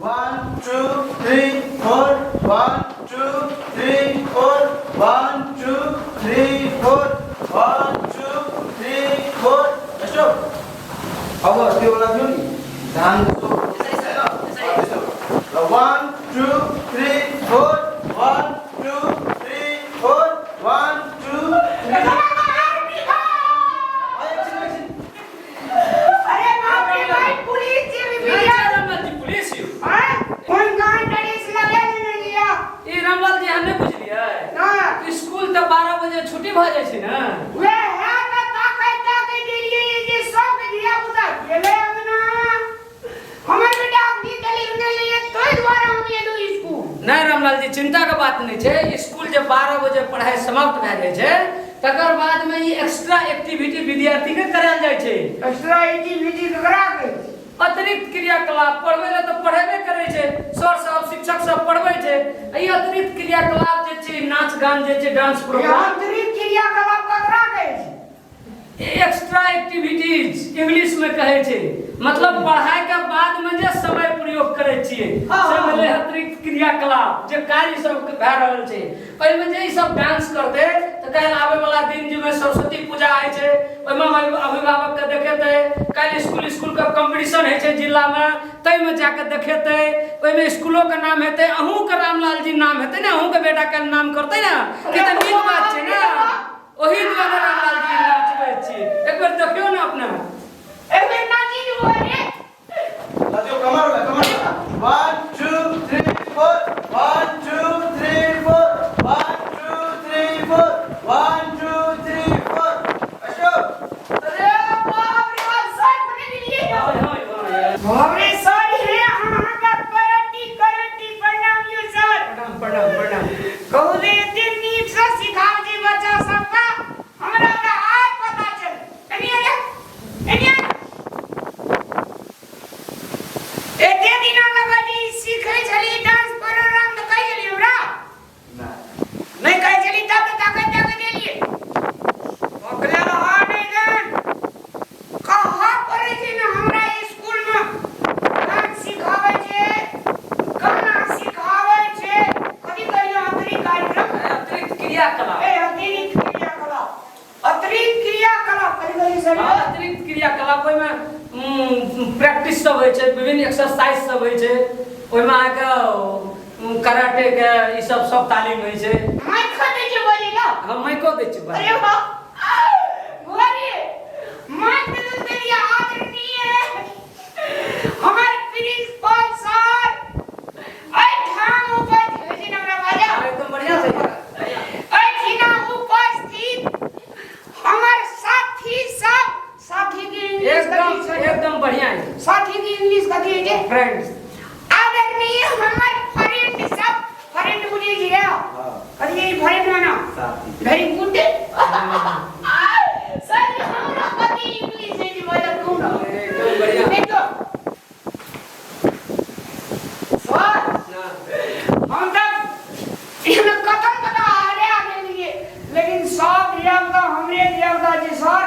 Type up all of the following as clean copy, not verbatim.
1 2 3 4 1 2 3 4 1 2 3 4 1 2 3 4 stop. अब त्यो वाला थियो नि धान जस्तो होइन? ल 1 2 3 4 1 2 3 4 1 2 3। एकछिन एकछिन। अरे बाप रे भाई, पुलिस जी भी मिला। रामलाल जी, पुलिस यौ। हैं? कोन कान ड्रेस लगा लेने लिया। ई रामलाल जी, हम नहि बुझलियै। ना। स्कूल तऽ 12 बजे छुट्टी भऽ जाइ छै ने। वे है त ताकै ताकै गेलिए जे सब धिया पुता गेलै अंगना, हमर बेटा अखनी तलिक नहि लेले, तोहि दुआरे हम एलू स्कूल। नहि रामलाल जी, चिंता के बात नहि छै। स्कूल जे 12 बजे पढ़ाई समाप्त भए जाइ छै, तकर बाद में ई एक्स्ट्रा एक्टिविटी विद्यार्थी के करायल जाइ छै। एक्स्ट्रा एक्टिविटी ककरा कहै छै? अतिरिक्त क्रियाकलाप। पढ़बै लए तऽ पढ़ेबे करै छै सर सब, शिक्षक सब पढ़बै छै। आ ई अतिरिक्त क्रियाकलाप जे छै, नाच गान जे छै, डांस प्रोग्राम। आंतरिक क्रियाकलाप ककरा कहै छै? एक्स्ट्रा एक्टिविटीज इंग्लिश में कहै छै। मतलब पढ़ाई के बाद में जे समय प्रयोग करै छियै, से भेलै अतिरिक्त क्रियाकलाप। जे कार्य सब भए रहल छै, ओहिमे जे ई सब डांस करतै तऽ काल्हि आबै वाला दिन जे सरस्वती पूजा होइ छै, ओहिमे अभिभावक के देखेतै। काल्हि स्कूल स्कूल के कंपटीशन होइ छै जिला में, ताहिमे जाके देखेतै। ओहिमे स्कूलो के नाम हेतै, अहूँके रामलाल जी नाम हेतै ने। अहूँके बेटा के नाम करतै ने, ई तऽ नीक बात छै ने। ओही दुआरे रामलाल जी नाचबै छी। एक बेर देखियौ ने अपना। एक बेर नाची जो अरे। ल त्यो कमर वाला, कमर वाला। 1 2 3 4 1 2 3 4 1 2 3 4 1 2 3 4 स्टॉप। अरे बाप रे बाप, सर बने गेलिए। बाप रे सर, हे अहाँके करटी करटी प्रणाम यौ सर। प्रणाम प्रणाम प्रणाम। कहू जे एते नीक से सिखाउ जे बच्चा सबके, हमरा ओकरा आइ पता चल। एनी आजा, एनी आ। एते दिना लगा जे ई सीखै छली डांस प्रोग्राम, तऽ कहै छली हमरा? नहि कहै छली, तब तऽ ताकत ताकत एलियै। ओकरा हाँ नहि जान कहाँ पड़ै छै ने। हमरा स्कूलमे डांस सिखाबै छै, गाना सिखाबै छै। कथी करियो, आंतरिक कार्यक्रम। अतिरिक्त क्रियाकलाप। ए, अतिरिक्त क्रियाकलाप, अतिरिक्त क्रियाकलाप कथी करियो सर? हँ, अतिरिक्त क्रियाकलाप। ओहिमे प्रैक्टिस सब होइ छै, विभिन्न एक्सरसाइज सब होइ छै। ओहिमे अहाँके कराटे के ई सब सब तालीम होइ छै। माइक खा दै छै बोली ला। हम माइको दै छी। अरे वाह, बोलिए, माइक दे दे दिया। आदरणीय हमार प्रिंसिपल सर एहिठाम उपस्थित होइ छै ने हमरा बाजा। एकदम बढ़िया से। एहिठिना उपस्थित हमर साथी सब, साथी के इंग्लिश एकदम कथी छै? एकदम बढ़िया है। साथी के इंग्लिश कथी होइ छै? फ्रेंड्स। आदरणीय हमर फ्रेंड सब, फ्रेंड बुझै छियै? कथी है फ्रेंड माना? साथी। वेरी गुड सर, हमरा कथी इंग्लिश है जे बाजा कहू ना। एकदम बढ़िया। नहीं तो सर, हम तक एहन कतम कतम हारे आ गेलिए, लेकिन सब धियापुता हमरे धियापुता छै सर।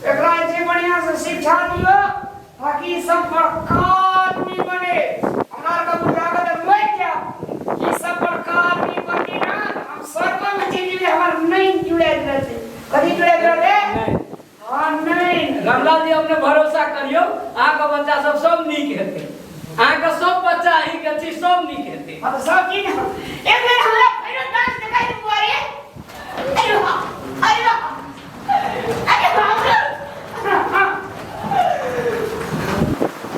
एकरा जे बढ़िया से शिक्षा दियो ताकि सब बड़का आदमी बने। हमरा आरके बुझा के तऽ मरि जायब। ई सब बड़का आदमी बनी ना, हम स्वर्ग में चलि जेबै। हमर नहीं जुड़ायल रहतै। कथी जुड़ायल रहतै? नहीं। हाँ, नहीं। रामलाल जी, अपने भरोसा करियौ, अहाँके बच्चा सब सब नीक हेतै। अहाँके सब बच्चा अहीँके छी, सब नीक हेतै। हाँ, तऽ सब चीज एक बेर हमरा फेरो डांस देखाइ दू। अरे अरे वाह, अरे वाह, अरे बाप रे।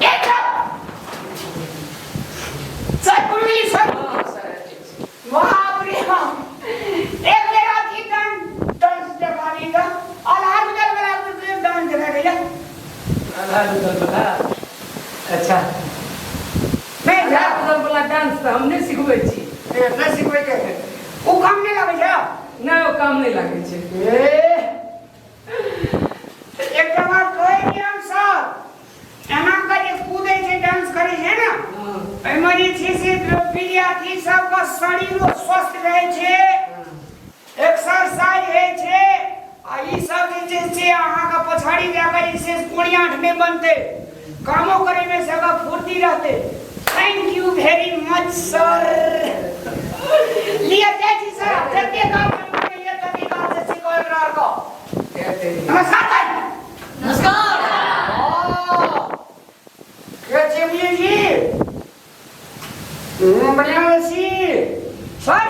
एक सर पुरली सर। हाँ, सर, ठीक छै। बाप रे बाप, एक बेर अथी डांस डांस देखा दी तऽ आल्हा गुजर वाला डांस देखा दिया। आल्हा रुदल वाला? अच्छा। नहीं। आल्हा रुदल वाला डांस तऽ हम नहि सिखबै छी। ए, नहि सिखबै के ओ काम नहि लागै छै? नहि, ओ काम नहि लागै छै। ए, एकटा बात कहै छी हम सर, एना कऽ जे कूदै छै, डांस करै छै ने, एहिमे जे छै से विद्यार्थी सबके शरीरो स्वस्थ रहै छै, एक्सरसाइज होइ छै। आ ई सब जे छै से अहाँके पछाड़ी जा कऽ जे छै से कोरियाठ नहि बनतै, कामो करैमे सबके फुर्ती रहतै। Thank you very much sir. लिअ जाइ छी सर, आब जते काम होइए तते काम से सीखो एकरा आर को। नमस्कार भाई। नमस्कार। के छी जी? बढ़िया छी सर।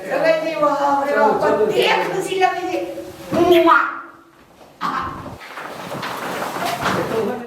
चलै जी, बाप रे बाप, कतेक खुशी लगै छै। मुआ।